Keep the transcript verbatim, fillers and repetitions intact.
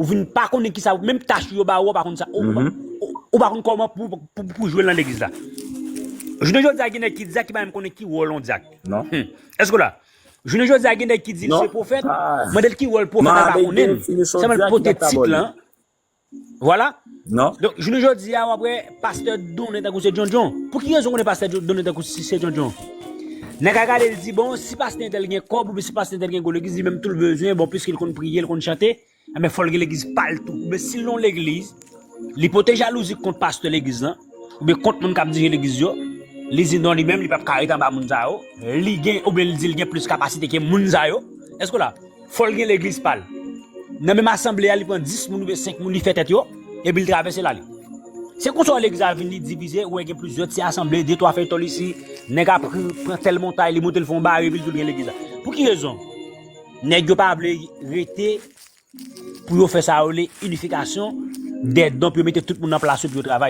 Ou vin pa konnen ki sa, menm tach yo ba ou, ou pa konn sa. Ou, ou, ou pa konn kòman pou, pou, pou jwe nan legliz la. Jounen jodi a, gen nèg ki dyak ki pa menm konnen ki wòl yon dyak. Non. Hmm. Èske w la? Jounen jodi a, gen nèg ki di l se pwofèt. Mande l ki wòl pwofèt la, pa konnen l. Sèlman l pote tit lan. Vwala. Non. Donk, jounen jodi a, w ap wè pastè donnen tankou se djondjon. Pou ki rezon konnen pastè donnen tankou si se djondjon? Nèg a gade, l di, bon, si pastè entèl gen kòb, oubyen si pastè entèl gen gwo legliz, li menm tou l bezwen, bon, piske l konn priye, l konn chante, enben, fò l gen legliz pa l tou. Oubyen si l nan yon legliz, li pote jalouzi kont pastè legliz lan, oubyen kont moun k ap dirije legliz yo, li di non, li menm, li p ap ka ret anba moun sa yo, li gen, oubyen li di l gen plis kapasite ke moun sa yo. Èske w la? Fò l gen legliz pa l. Nan menm asanble a, li pran dis moun oubyen senk moun, li fè tèt yo, epi l travèse l ale. Se konsa legliz la vin li divize, ou wè gen plizyè ti asanble, de twa fèy tòl isi, nèg ap pran tèl montay, li monte l fè yon bare, epi l tou l gen legliz la. Pou ki rezon? Nèg yo pa vle rete pou yo fè sa yo rele inifikasyon dè don, pou yo mete tout moun nan plas yo, pou yo travay.